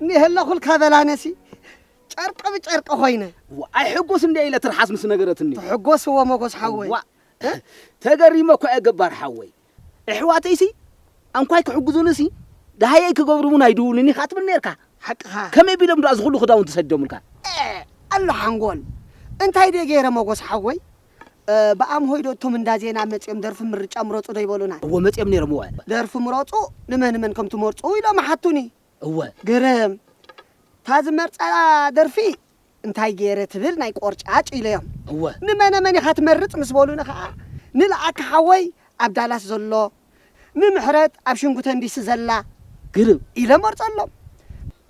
እኒሀለኹልካ በላነሲ ጨርቂ ብጨርቂ ኮይነ። ዋ፣ ኣይሕጎስ እንደ ኢለ ትርሓስ ምስ ነገረትኒ። ትሕጎስ እዎ መጎስ ሓወይ። ዋ፣ እ? ተገሪመ እኮ እየ ገባር ሓወይ። ኣሕዋተይሲ ኣንኳይ ክሕግዙንሲ ደሃየይ ክገብሩ እውን ኣይድውሉኒ ኢኻ ትብል ነርካ። ሓቅኻ። ከመይ ቢሎም ደኣ ዝኹሉ ክዳውንቲ ሰዲዶምልካ? እ፣ ኣሎ ሓንጎል። እንታይ ደየ ገይረ መጎስ ሓወይ? እ፣ ብኣምሆይ ዶ እቶም እንዳ ዜና መጺኦም ደርፊ ምርጫ ምረጹ ዶ ይበሉና? እወ መጺኦም ነይሮም እወ። ደርፊ ምረጹ፣ ንመን ንመን ከም ትመርጹ ኢሎም ሓቱኒ። እወ። ግርም። እታ ዝመርጻ ደርፊ እንታይ ገይረ ትብል ናይ ቆርጫጭ ኢለዮም። እወ። ንመነ መን ኢኻ ትመርጽ ምስ በሉኒ ኸዓ፣ ንልኣክ ሓወይ ኣብ ዳላስ ዘሎ፣ ንምሕረት ኣብ ሽንጉተን ዲሲ ዘላ ግርም። ኢለ መርጸሎም።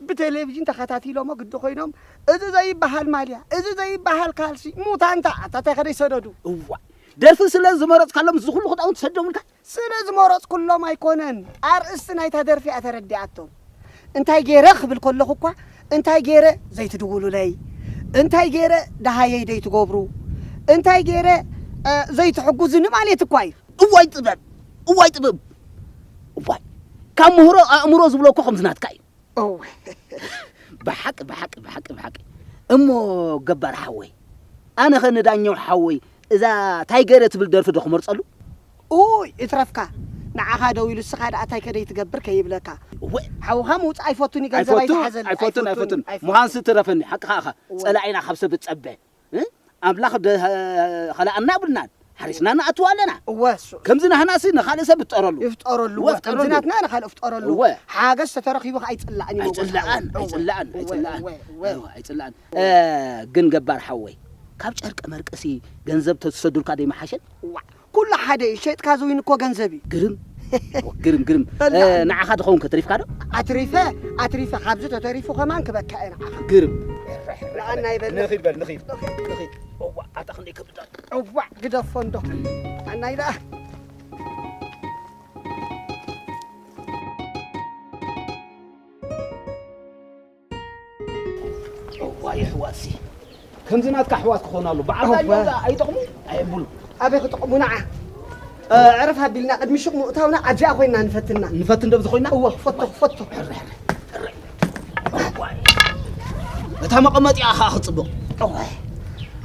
ብቴሌቪዥን ተኸታቲሎሞ ግዲ ኮይኖም፣ እዚ ዘይበሃል ማልያ፣ እዚ ዘይበሃል ካልሲ፣ ሙታንታ፣ ኣታ እንታይ ከደ ይሰደዱ። እዋ። ደርፊ ስለ ዝመረጽካሎም ዝኹሉ ክዳውንቲ ሰዶምልካ? ስለ ዝመረጽኩሎም ኣይኮነን፣ ኣርእስቲ ናይታ ደርፊ እያ ተረዲኣቶም። እንታይ ገይረ ክብል ከለኹ እኳ፣ እንታይ ገይረ ዘይትድውሉለይ፣ እንታይ ገይረ ደሃየይ ዘይትገብሩ፣ እንታይ ገይረ፣ እ፣ ዘይትሕጉዙኒ ማለት እኳ እዩ። እዋይ ጥበብ፣ እዋይ ጥበብ፣ እዋይ። ካብ ምህሮ ኣእምሮ ዝብሎ እኮ ከምዚ ናትካ እዩ። እወ። ብሓቂ፣ ብሓቂ፣ ብሓቂ፣ ብሓቂ። እሞ ገባር ሓወይ፣ ኣነ ኸ ንዳኛው ሓወይ እዛ ታይ ገይረ ትብል ደርፊ ዶ ክመርጸሉ? ኡይ፣ እትረፍካ። ንዓኻ ደው ኢሉ እስኻ ደኣ ታይ ከደይ ትገብር ከይብለካ። እወ። ሓውኻ ምውጻእ ኣይፈቱን እዩ፣ ገንዘብ ኣይፈቱን፣ ኣይትሓዘሉ። ኣይፈቱን፣ ኣይፈቱን፣ ኣይፈቱን። ኣይፈቱን። ምዃንሲ ትረፈኒ፣ ሓቅኻ ኢኻ። እወ። ጸላኢና ካብ ሰብ ዝጸበ። እ? ኣምላኽ ደ-፣ ኸላኣና የብልናን። ሓሪስና ንኣትው ኣለና። እወ፣ እሱ። ከምዚ ናህናሲ ንኻልእ ሰብ ይፍጠረሉ። ይፍጠረሉ፣ እወ፣ እወ። ከምዚ ይፍጠረሉ። ናትና ንኻልእ ይፍጠረሉ። እወ። ሓገዝ ተተረኺቡ ኸዓ ኣይጽላእን እዩ፣ ኣይጽላእን፣ እወ፣ ኣይጽላእን፣ እወ፣ ኣይጽላእን። እወ፣ እወ። እወ፣ ኣይጽላእን። እወ። እ፣ ግን ገባር ሓወይ፣ ካብ ጨርቂ መርቅሲ ገንዘብ ተትሰዱልካ ዶ ይመሓሸን? እዋ፣ ኩሉ ሓደ እዩ። ሸይጥካ ዝዊን እኮ ገንዘብ እዩ። ግርም። ግርም፣ ግርም። በላ። እ፣ ንዓኻ ድኸውን ከ ተሪፍካ ዶ? ኣትሪፈ፣ ኣትሪፈ። ካብዚ ተተሪፉ ከማን ክበካ እየ ንዓኻ። ግርም። ንዓና ይበል። ንኺድ በል፣ ንኺድ። ንኺድ፣ ንኺድ። እዋ፣ ኣታ ክንደይ ከብዳ። እዋ፣ ግደፎ እንዶ። ኣናይ ደኣ። እዋይ ኣሕዋትሲ፣ ከምዚ ናትካ ኣሕዋት ክኾኑ ኣለዉ። በዓል እወ። ዳኛው ደኣ ኣይጠቕሙ፣ ኣየብሉ። ኣበይ ክጠቕሙ ንዓ? እ፣ ዕረፍ ኣቢልና ቅድሚ ሹቕ ምእታውና ኣብዚኣ ኮይና ንፈትና። ንፈትን ዶ ኣብዚ ኮይና? እወ፣ ክፈቶ፣ ክፈቶ። ሕረ፣ ሕረ፣ ሕረ። እዋይ። እታ መቐመጢኣ ኸኣ ክጽብቕ። እወ።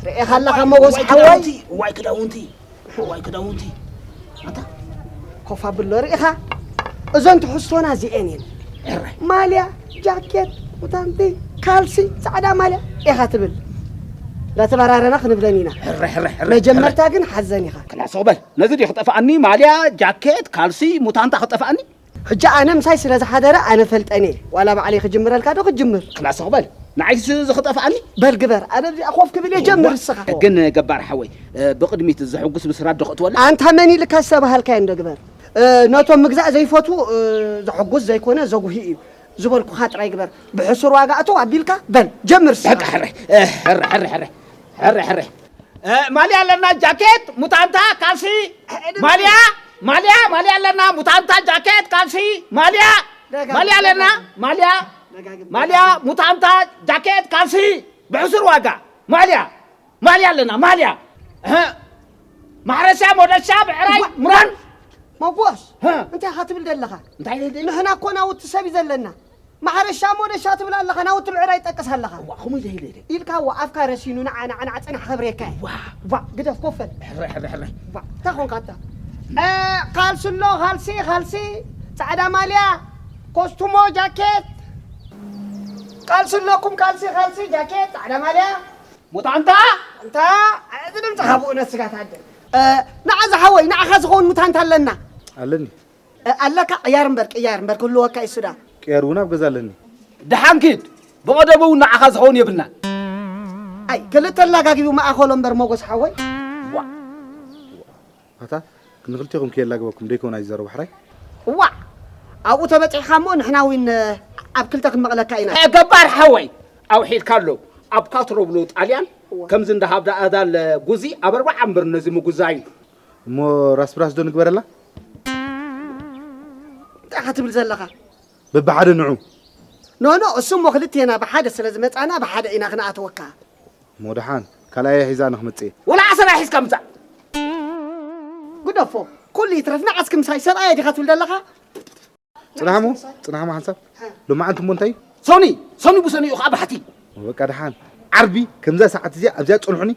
ርኤኻ ኣለኻ መጎስ እዋይ ሓወይ? ክዳውንቲ፣ እዋይ ክዳውንቲ። እዋይ ክዳውንቲ። ኣታ ኮፍ ኣብሎ ርኢኻ? እዘን ትሕዝቶና እዚኤን እየን። ሕረ። ማልያ፣ ጃኬት፣ ቡታንቲ፣ ካልሲ፣ ጻዕዳ ማልያ ኢኻ ትብል። እንዳተበራረና ክንብለን ኢና። ሕረ፣ ሕረ፣ ሕረ፣ መጀመርታ ሕረ። ግን ሓዘን ኢኻ። ክላሶ በል። ነዚ ድዩ ክጠፍኣኒ? ማልያ፣ ጃኬት፣ ካልሲ፣ ሙታንታ ክጠፍኣኒ? ሕጂ ኣነ ምሳይ ስለ ዝሓደረ ኣነ ፈልጠን እየ። ዋላ ባዕለይ ክጅምረልካ ዶ ክጅምር? ክላሶ በል። ንዓይስ እዚ ክጠፍኣኒ? በል ግበር። ኣነ እዚኣ ኮፍ ክብል እየ፣ ጀምር እስኻ። ግን ገባር ሓወይ፣ እ፣ ብቕድሚት ዘሕጉስ ብስራት ዶ ክእትወላ? ኣንታ መን ኢልካ ዝተባሃልካዮ እንዶ ግበር። እ፣ ነቶም ምግዛእ ዘይፈትዉ፣ እ፣ ዘሕጉስ ዘይኮነ ዘጉሂ እዩ ዝበልኩኻ ጥራይ ግበር። ብሕሱር ዋጋ እተው ኣቢልካ በል ጀምር እስኻ። በቃ ሕረ፣ እ፣ ሕረ፣ ሕረ፣ ሕረ። ሕረ፣ ሕረ። እ፣ ማልያ ኣለና፣ ጃኬት፣ ሙታንታ፣ ካልሲ፣ ማልያ፣ ማልያ፣ ማልያ ኣለና፣ ሙታንታ፣ ጃኬት፣ ካልሲ፣ ማልያ፣ ደጋግም፣ ማልያ ኣለና፣ ደጋግም። ማልያ፣ ደጋግም፣ ማልያ፣ ደጋግም። ሙታንታ፣ ጃኬት፣ ካልሲ፣ ብሕሱር ዋጋ፣ ማልያ፣ ማልያ ኣለና፣ ማልያ። እህ፣ ማሕረሻ፣ ሞደሻ፣ ብዕራይ፣ እዋ። ሙራን። መጎስ፣ ሀ። እንታይ ኢኻ ትብል ዘለኻ? እንታይ ኢለ? ንሕና እኮ ናውቲ ሰብ እዩ ዘለና። ማሕረሻ ሞደሻ ትብል ኣለኻ፣ ናውቲ ብዕራይ ትጠቅስ ኣለኻ። እዋ፣ ከምኡ ኢለ፣ ኢለ፣ ኢለ። ኢልካ፣ እዋ፣ ኣፍካ ረሲኑ፣ ንዓ፣ ንዓ፣ ንዓ፣ ጽናሕ፣ ከብሬካ እየ። ዋ። ዋ፣ ግደፍ፣ ኮፍ በል። ሕረ፣ ሕረ፣ ሕረ። ዋ፣ እንታይ ኾንካ ኣታ? እ፣ ካልሲ ኣሎ፣ ካልሲ፣ ካልሲ፣ ጻዕዳ ማልያ፣ ኮስቱሞ፣ ጃኬት። ካልሲ ኣለኩም፣ ካልሲ፣ ካልሲ፣ ጃኬት፣ ጻዕዳ ማልያ። ሙታንታ? ኣንታ፣ እዚ ድምፂ ሃቡኡ ነስጋት ኣደ። እ፣ ንዓ ዝሓወይ፣ ንዓኻ ዝኸውን ሙታንታ ኣለና። ኣለኒ። እ፣ ኣለካ? ቅያር እምበር፣ ቅያር እምበር ክህልወካ እዩ ሱዳ። ቅያር እውን ኣብ ገዛ ኣለኒ። ደሓን ኪድ፣ ብቐደሙ እውን ንዓኻ ዝኸውን የብልናን። ኣይ፣ ክልተ ኣላጋጊቡ መኣኸሎ እምበር ሞጎስ ሓወይ። ዋ። ኣታ፣ ንክልቴኹም ከየላግበኩም ደይኮን ኣይዛረቡ ሕራይ? ዋ! ኣብኡ ተበጺሕኻ እሞ ንሕና እውን ኣብ ክልተ ክንመቕለካ ኢና። እ፣ ገባር ሓወይ፣ ኣውሒድካ ኣሎ። ኣብ ካትሮ ብሎ ጣልያን፣ እዋ። ከምዚ እንዳ ሃብዳ ኣዳል ጉዚ ኣብ ኣርባዓ እምበር ነዚ ምጉዛይ። እሞ ራስ ብራስ ዶ ንግበረላ? እንታይ ኢኻ ትብል ዘለኻ? በብሓደ ንዑ። ኖኖ፣ እሱ እሞ ክልቴና ብሓደ ስለ ዝመጻና ብሓደ ኢና ክንኣተወካ። እሞ ደሓን ካልኣየ ሒዛ ንክመጽእ። ወላ ዓሰብ ኣይሒዝካ ምጻእ። ግደፎ፣ ኩሉ ይትረፍ። ንዓስኪ ምሳይ ሰብኣየ ዲኻ ትብል ዘለኻ? ጽናሕሞ ጽናሕሞ ሓንሳብ ሎማዓንቲ እሞ እንታይ እዩ? ሶኒ ሶኒ ብሶኒ እዩ ከዓ ባሕቲ። በቃ ደሓን ዓርቢ ከምዛ ሰዓት እዚኣ ኣብዚኣ ጽንሑኒ።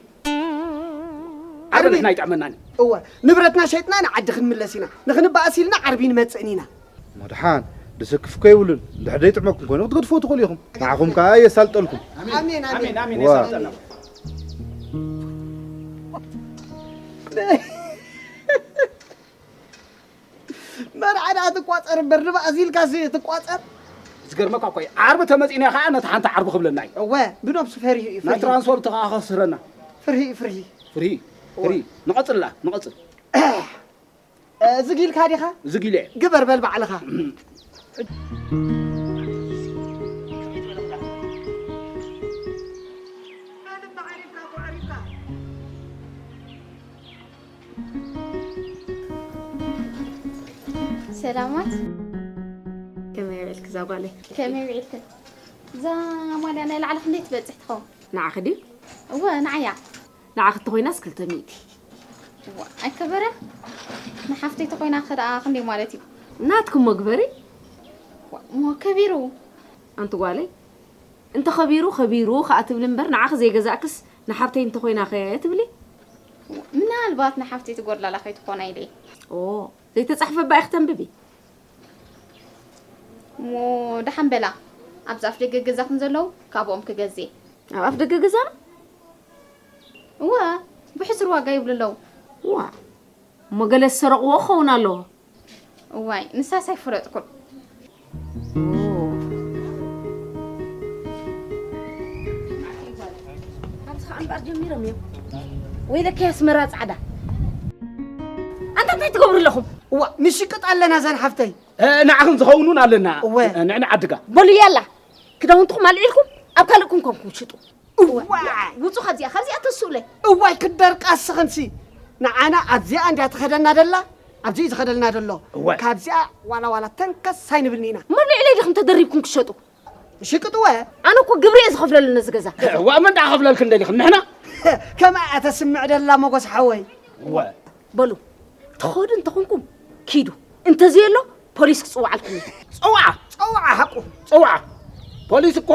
ዓርቢ ንሕና ይጥዕመናኒ። እወ፣ ንብረትና ሸይጥና ንዓዲ ክንምለስ ኢና። ንኽንበኣስ ኢልና ዓርቢ ንመጽእን ኢና። እሞ ደሓን ደሰክፍ እኮ የብሉን። እንድሕር ደይጥዕመኩም ኮይኑ ክትገድፍዎ ትኽእሉ ኢኹም። ንዓኹም ከዓ የሳልጠልኩም። ኣሜን ኣሜን። ኣሜን ኣሜን። እዋ። የሳልጠልና። መርዓ ደኣ ትቋጸር እምበር ንባእሲ ኢልካሲ ትቋጸር። ዝገርመካ እኮ እዩ። ዓርቢ ተመጺእና ከዓ ነቲ ሓንቲ ዓርቢ ክብለና እዩ። እወ፣ ብነብሱ ፈሪሁ እዩ። ናይ ፍርሂ። ትራንስፖርት ከዓ ከስረና። ፍርሂ እዩ፣ ፍርሂ። ፍርሂ። ፍርሂ። ንቐጽል ላ፣ ንቐጽል። እ፣ ዝግ ኢልካ ዲኻ? ዝግ ኢለ እየ። ግበር በል ባዕልኻ። ሰላማት። ከመይ ውዒልኪ እዛ ጓለይ? ከመይ ውዒልክን? እዛ ማልያ ናይ ላዕሊ ክንደይ ትበጽሕ ትኸውን? ንዓኺ ድዩ? እወ፣ ንዓያ። ንዓኺ እንተኾይናስ ክልተ ሚእቲ። እዋ፣ ኣይከበረን? ንሓፍተይ ተኾይና ከ ደኣ ክንደይ ማለት እዩ? ናትኪ እሞ ግበሪ። እዋ፣ እሞ ከቢሩ። ኣንቲ ጓለይ፣ እንተ ኸቢሩ ኸቢሩ ኸኣ ትብሊ እምበር ንዓኺ ዘይገዛእክስ ንሓፍተይ እንተኾይና ኸ ትብሊ? ምናልባት ንሓፍተይ ትጎድላላ ከይትኾና ኢለ እየ። ኦ፣ ዘይተጻሕፈ እባ ኢኺ ተንብቢ። እሞ ደሓን በላ፣ ኣብዚ ኣፍ ደገ ገዛኽን ዘለዉ ካብኦም ክገዝእ እየ። ኣብ ኣፍ ደገ ገዛና? እወ፣ ብሕሱር ዋጋ ይብሉ ኣለዉ። ዋእ፣ እሞ ገለ ዝሰረቕዎ ክኸውን ኣለዎ። እዋይ፣ ንሳስ ኣይፈለጥኩን። ኣብዚ ከዓ እምበኣር ጀሚሮም እዮም። ወይለከ ኣስመራ ፃዕዳ። ኣንታ እንታይ ትገብሩ ኣለኹም? እዋ፣ ንሽቅጥ ኣለና እዘን ሓፍተይ። ንዓኽን ዝኸውን እውን ኣለና። እወ። ንዕን ዓድጋ። በሉ ያላ፣ ክዳውንትኹም ኣልዒልኩም ኣብ ካልእ ክንኮንኩም ሽጡ። እዋይ! ውጹ ካብዚኣ፣ ካብዚኣ ተስኡለይ። እዋይ ክደርቃ እስኽንሲ ንዓና ኣብዚኣ እንድያ ትኸደና ደላ ኣብዚ እዩ ዝኸደልና ደሎ እወ። ካብዚኣ ዋላ ዋላ ተንከስ ኣይንብልኒ ኢና መብልዒለይ ዲኹም ተደሪብኩም ክሸጡ ሽቅጥወ ኣነ እኮ ግብሪ እየ ዝኸፍለሉ ነዚ ገዛ እዋ መን ደኣ ከፍለልክን ደሊኽን ንሕና ከምኣ እያ ተስምዕ ደላ ሞጎስ ሓወይ እወ በሉ ትኸዱ እንተኾንኩም ኪዱ እንተዘየሎ ፖሊስ ክፅውዓልኩም እዩ ፅውዓ ፀውዓ ሓቁ ፅውዓ ፖሊስ እኮ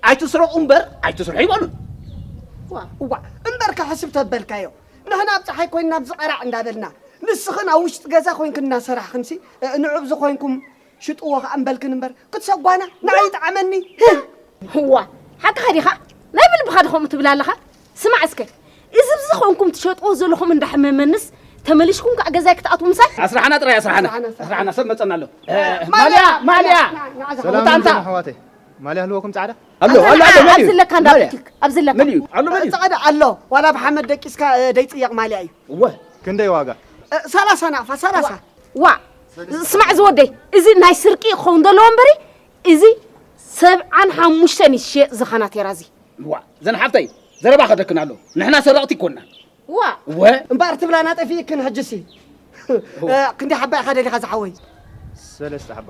ኣይትስረቑ እምበር ኣይትስርሑ ይበሉን። እዋ እምበር ከሕስብ ተበልካዮ ንሕና ኣብ ፀሓይ ኮይንና ኣብዚ ቐራዕ እንዳበልና ንስኽን ኣብ ውሽጢ ገዛ ኮይንክን እናሰራሕኽንሲ ንዑ ኣብዚ ኮይንኩም ሽጥዎ ከኣ እምበልክን እምበር ክትሰጓና ንዓይ ይጥዓመኒ። እዋ ሓቅኻ ዲኻ? ናይ ብልብኻ ዶ ከምኡ ትብል ኣለኻ? ስማዕ እስከ እዚ ብዚ ኾንኩም ትሸጥዎ ዘለኹም እንዳሕመመንስ ተመሊሽኩም ከዓ ገዛይ ክትኣትዉ ምሳይ? ኣስራሓና ጥራይ ኣስራሓና ኣስራሓና ሰብ መጸና ኣሎ። ማልያ ማልያ ሰላም ሙታንታ ኣለኩም ኣሕዋተይ። ማልያ ኣለወኩም ጻዕዳ? ኣሎ ኣሎ ኣሎ መን እዩ? ኣብዚ ኣለካ እንዳ መን እዩ? ቡቲክ ኣብዚ ኣለካ። መን እዩ? ኣሎ መን እዩ? ጻዕዳ ኣሎ ዋላ ብሓመድ ደቂስካ ደይጽየቕ ማልያ እዩ። እወ ክንደይ ዋጋ? ሰላሳ ናቕፋ ሰላሳ። ዋ ስማዕ ዝወደይ እዚ ናይ ስርቂ ክኸውን ዘለዎ እምበሪ እዚ ሰብዓን ሓሙሽተን ይሸጥ ዝኻና ቴራዚ። ዋ ዘን ሓፍተይ ዘረባ ከደክን ኣሎ ንሕና ሰረቕቲ ይኮንና። ዋ እወ እምበኣር ትብላና ጠፊእክን ሕጅሲ ክንዲ ሓባ ኢኻ ደሊኻ ዝሓወይ ሰለስተ ሓባ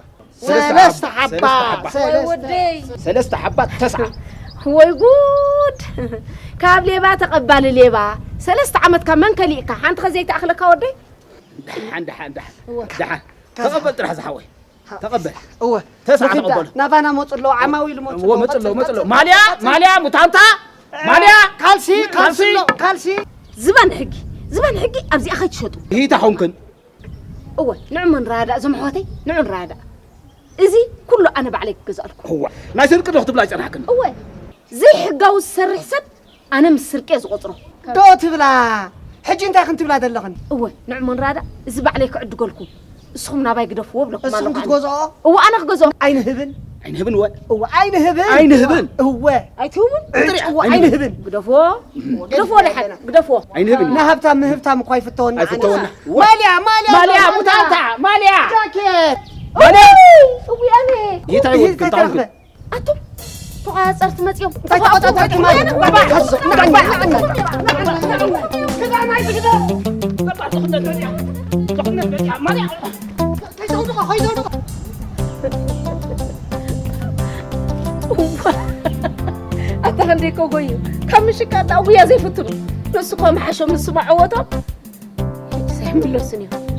ሰለስተ ሓባ ሰለስተ ሓባ ወደይ ሰለስተ ሓባ ተስዓ ወይ ጉድ ካብ ሌባ ተቐባሊ ሌባ ሰለስተ ዓመትካ መን ከሊእካ ሓንቲ ኸ ዘይተኣኽለካ ወደይ ደሓን ደሓን ደሓን ደሓን ተቐበል ጥራሕ ዝሓወይ ተቐበል እወ ተስዓ ተቐበሉ ናባና መፁ ኣለዉ ዓማዊሉ መፁ እወ መፁ ኣለዉ መፁ ኣለዉ ማልያ ማልያ ሙታንታ ማልያ ካልሲ ካልሲ ካልሲ ዝበን ሕጊ ዝበን ሕጊ ኣብዚኣ ከይትሸጡ ሂታ ኾንክን እወ ንዑ እሞ ንረዳእ እዞም ኣሕዋተይ ንዑ ንረዳእ እዚ ኩሉ ኣነ ባዕለይ ክገዝኣልኩም እወ ናይ ስርቂ ዶ ክትብላ ይፀናሕክን እወ ዘይሕጋዊ ዝሰርሕ ሰብ ኣነ ምስ ስርቂ እየ ዝቆፅሮ ዶ ትብላ ሕጂ እንታይ ክንትብላ ዘለኽን እወ ንዑ እሞ ንረዳእ እዚ ባዕለይ ክዕድገልኩም እስኹም ናባይ ግደፍዎ ብለኩም ንስኹም ኣለኹ ክትገዝኦ እወ ኣነ ክገዝኦ ኣይንህብን ኣይንህብን እወ እወ ኣይንህብን ኣይንህብን እወ ኣይትህቡን እወ ኣይንህብን ግደፍዎ ግደፍዎ ደሓን ግደፍዎ ኣይንህብን ንሃብታም ምህብታም እኳ ኣይፍተወና ኣይፍተወና ማልያ ማልያ ማልያ ሙታንታ ማልያ ጃኬት ማልያ እወ ኣሜ ጌታ ይወድክን ታንክ ኣቱም ተቋያጸርቲ መጽዮም እንታይ ተቆጣጣርቲ ማለት ኣታ ክንደይ እኮ ጎዩ። ካብ ምሽቃጥ ኣውያ ዘይፍትኑ። ንሱ እኮ መሓሾ ምስ ስማዕዎ እቶም ሕጂ ኣይምለሱን እዮም።